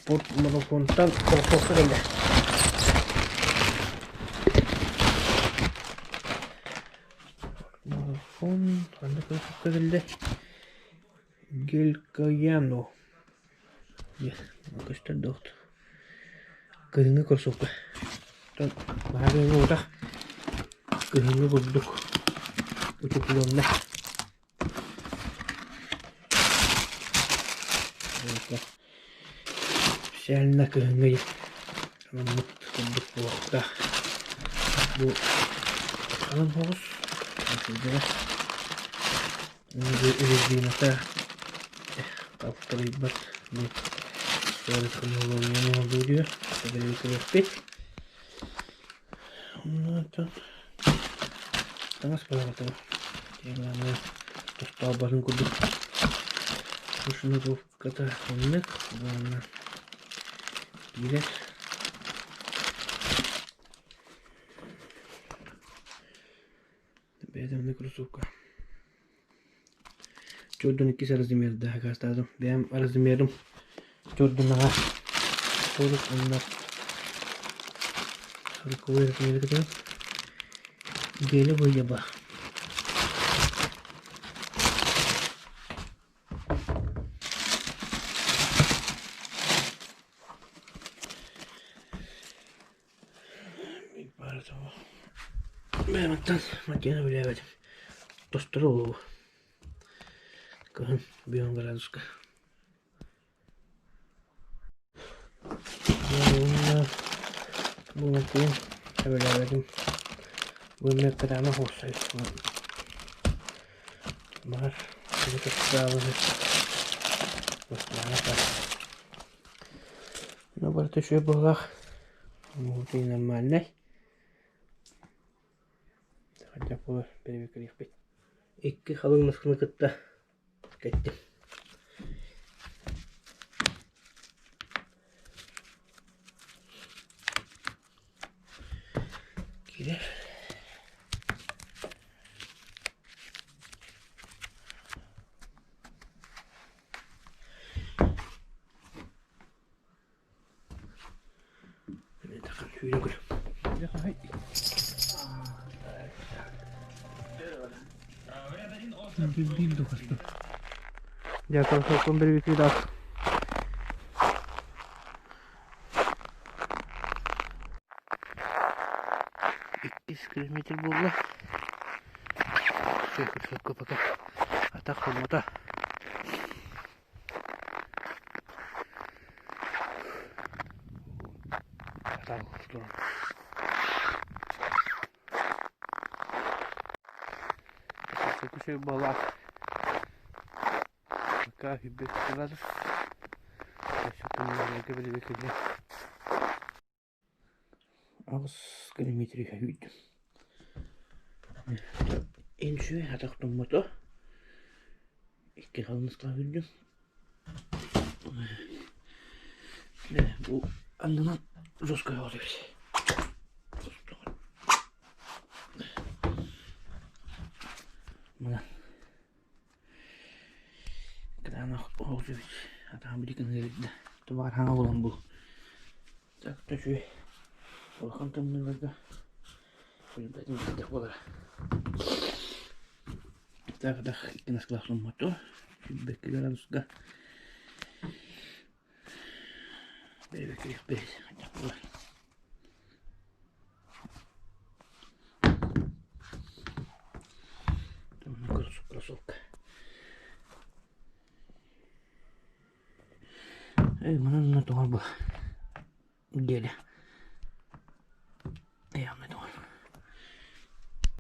Спорт марафонтан кроссовка кэллэ. Марафон ханна кроссовка кэллэ? Гелькаяно көстөр дуо? Кыһыҥҥы кроссовка. Оттон наһаа кыһыҥҥы буолбатах, кыһыҥҥы курдук утепленнай. Специально кыһыҥҥы анаммыт курдук буолуохтаах. Бу халыҥ соҕус резината хаптарыйбат бу технологияны Онтон таҥас быраҕатыгар тохтооботун курдук шнуровката оннук уонна киирэр бэйэтэ оннук кроссовка Чордун иккис размердаах акаастаатым. Бэйэм размерым чордунаҕа 40 уонна сороковой размеры кытары гелевый яба. Бэйэмиттэн Мартина билээбэтим. Тостор буолуо. Кыһын бион градуска. Уонна бу Мартин сөбүлээбэтим. Бу эмиэ кытаанах уопсай. Баҕар, Ну, барыта үчүгэй быһыылаах. Муҥутуур нормальнай. Хайдах буолар перевыкриэхпит. Икки халыҥ наскыны кытта кэттим. Киирэр. Дьэ, бирбитиилээх Иккис километр буолла. Пока атах хоммото. Үчүгэй баҕалаах пока сүүрбэ градус Аҕыс километры сүүрдүм. Эн үчүгэй атах туммото Икки халымыска сүүрдүм. Бу аннынан жестко эбит. Мына кытаанах оҕус эбит. Атаҕым били кыныырда. Тубаар хаҥа булан бу. Так үчүгэй. Улахан тымныыларга үлбэтин хайдах буолара. Так так икки наскылаах суммату. Сүүрбэккэ градуска. Бэйбэккэ хайдах буолар. Кроссовка. Эй, манан тоҕор бу. Геля. Явно тоҕор.